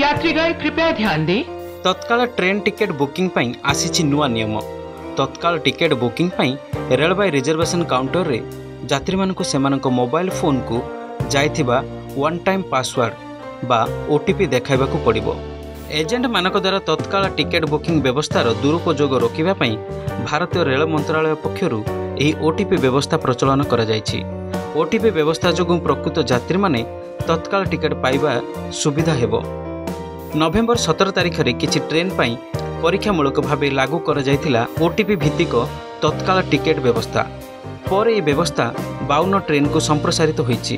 यात्रीगण कृपया ध्यान दें। ତତ୍କାଳ ଟ୍ରେନ୍ ଟିକେଟ୍ ବୁକିଂ ପାଇଁ ଆସିଛି ନୂଆ ନିୟମ। ତତ୍କାଳ ଟିକେଟ୍ ବୁକିଂ ପାଇଁ ରେଳବାଇ ରିଜର୍ଭେସନ୍ କାଉଣ୍ଟରରେ ଯାତ୍ରୀମାନଙ୍କୁ ସେମାନଙ୍କ ମୋବାଇଲ ଫୋନ୍କୁ ଯାଇଥିବା ୱାନ୍ ଟାଇମ୍ ପାସୱାର୍ଡ଼ ବା ଓଟିପି ଦେଖାଇବାକୁ ପଡ଼ିବ। ଏଜେଣ୍ଟମାନଙ୍କ ଦ୍ୱାରା ତତ୍କାଳ ଟିକେଟ୍ ବୁକିଂ ବ୍ୟବସ୍ଥାର ଦୁରୁପଯୋଗ ରୋକିବା ପାଇଁ ଭାରତୀୟ ରେଳ ମନ୍ତ୍ରାଳୟ ପକ୍ଷରୁ ଏହି ଓଟିପି ବ୍ୟବସ୍ଥା ପ୍ରଚଳନ କରାଯାଇଛି। ଓଟିପି ବ୍ୟବସ୍ଥା ଯୋଗୁଁ ପ୍ରକୃତ ଯାତ୍ରୀମାନେ ତତ୍କାଳ ଟିକେଟ୍ ପାଇବା ସୁବିଧା ହେବ। ନଭେମ୍ବର 17 ତାରିଖରେ କିଛି ଟ୍ରେନ୍ ପାଇଁ ପରୀକ୍ଷାମୂଳକ ଭାବେ ଲାଗୁ କରାଯାଇଥିଲା ଓଟିପି ଭିତ୍ତିକ ତତ୍କାଳ ଟିକେଟ୍ ବ୍ୟବସ୍ଥା। ପରେ ଏହି ବ୍ୟବସ୍ଥା 52 ଟ୍ରେନ୍କୁ ସମ୍ପ୍ରସାରିତ ହୋଇଛି।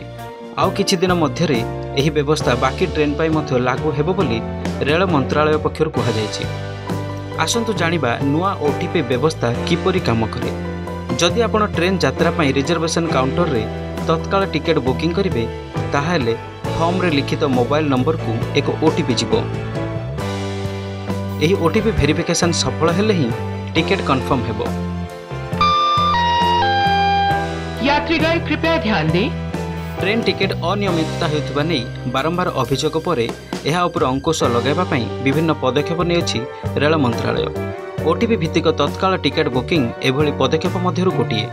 ଆଉ କିଛି ଦିନ ମଧ୍ୟରେ ଏହି ବ୍ୟବସ୍ଥା ବାକି ଟ୍ରେନ୍ ପାଇଁ ମଧ୍ୟ ଲାଗୁ ହେବ ବୋଲି ରେଳ ମନ୍ତ୍ରାଳୟ ପକ୍ଷରୁ କୁହାଯାଇଛି। ଆସନ୍ତୁ ଜାଣିବା ନୂଆ ଓଟିପି ବ୍ୟବସ୍ଥା କିପରି କାମ କରେ। ଯଦି ଆପଣ ଟ୍ରେନ୍ ଯାତ୍ରା ପାଇଁ ରିଜର୍ଭେସନ୍ କାଉଣ୍ଟରରେ ତତ୍କାଳ ଟିକେଟ୍ ବୁକିଂ କରିବେ, ତାହେଲେ ଫର୍ମରେ ଲିଖିତ ମୋବାଇଲ ନମ୍ବରକୁ ଏକ ଓଟିପି ଯିବ। ଏହି ଓଟିପି ଭେରିଫିକେସନ୍ ସଫଳ ହେଲେ ହିଁ ଟିକେଟ୍ କନଫର୍ମ ହେବ। यात्रीगण कृपया ध्यान दें। ଟ୍ରେନ୍ ଟିକେଟ୍ ଅନିୟମିତତା ହେଉଥିବା ନେଇ ବାରମ୍ବାର ଅଭିଯୋଗ ପରେ ଏହା ଉପରେ ଅଙ୍କୁଶ ଲଗାଇବା ପାଇଁ ବିଭିନ୍ନ ପଦକ୍ଷେପ ନେଉଛି ରେଳ ମନ୍ତ୍ରାଳୟ। ଓଟିପି ଭିତ୍ତିକ ତତ୍କାଳ ଟିକେଟ୍ ବୁକିଂ ଏଭଳି ପଦକ୍ଷେପ ମଧ୍ୟରୁ ଗୋଟିଏ।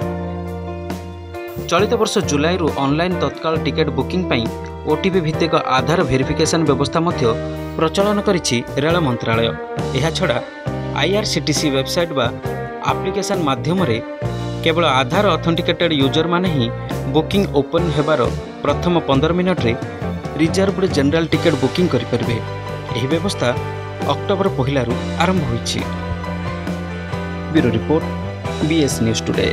ଚଳିତ ବର୍ଷ ଜୁଲାଇରୁ ଅନଲାଇନ୍ ତତ୍କାଳ ଟିକେଟ୍ ବୁକିଂ ପାଇଁ ଓଟିପି ଭିତ୍ତିକ ଆଧାର ଭେରିଫିକେସନ୍ ବ୍ୟବସ୍ଥା ମଧ୍ୟ ପ୍ରଚଳନ କରିଛି ରେଳ ମନ୍ତ୍ରାଳୟ। ଏହାଛଡ଼ା ଆଇଆର୍ସିଟିସି ୱେବସାଇଟ୍ ବା ଆପ୍ଲିକେସନ୍ ମାଧ୍ୟମରେ କେବଳ ଆଧାର ଅଥେଣ୍ଟିକେଟେଡ୍ ୟୁଜରମାନେ ହିଁ ବୁକିଂ ଓପନ୍ ହେବାର ପ୍ରଥମ 15 ମିନିଟ୍ରେ ରିଜର୍ଭଡ ଜେନେରାଲ ଟିକେଟ୍ ବୁକିଂ କରିପାରିବେ। ଏହି ବ୍ୟବସ୍ଥା ଅକ୍ଟୋବର 1ରୁ ଆରମ୍ଭ ହୋଇଛି। Bureau report, BS news today.